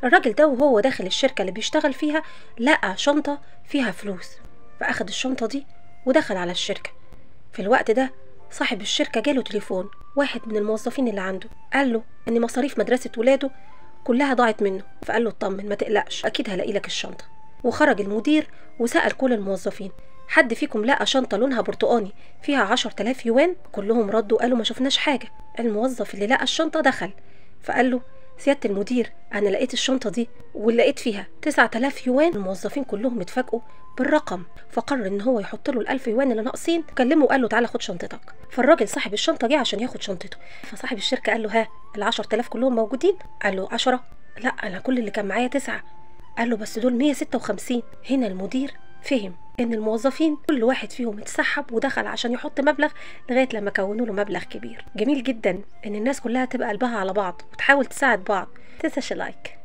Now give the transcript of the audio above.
الراجل ده وهو داخل الشركة اللي بيشتغل فيها لقى شنطة فيها فلوس، فأخد الشنطة دي ودخل على الشركة. في الوقت ده صاحب الشركة جاله تليفون واحد من الموظفين اللي عنده، قال له إن مصاريف مدرسة ولاده كلها ضاعت منه، فقال له اطمن ما تقلقش أكيد هلاقي لك الشنطة. وخرج المدير وسأل كل الموظفين، حد فيكم لقى شنطة لونها برتقاني فيها 10,000 يوان؟ كلهم ردوا قالوا ما شفناش حاجة. الموظف اللي لقى الشنطة دخل فقال له سيادة المدير أنا لقيت الشنطة دي ولقيت فيها 9,000 يوان. الموظفين كلهم اتفاجئوا بالرقم، فقرر إن هو يحط له ال1000 يوان اللي ناقصين. كلمه وقال له تعالى خد شنطتك. فالراجل صاحب الشنطة جه عشان ياخد شنطته، فصاحب الشركة قال له ها ال10,000 كلهم موجودين؟ قال له 10؟ لا أنا كل اللي كان معايا 9. قال له بس دول 156. هنا المدير فهم ان الموظفين كل واحد فيهم اتسحب ودخل عشان يحط مبلغ لغايه لما كونوا له مبلغ كبير. جميل جدا ان الناس كلها تبقى قلبها على بعض وتحاول تساعد بعض. متنساش like.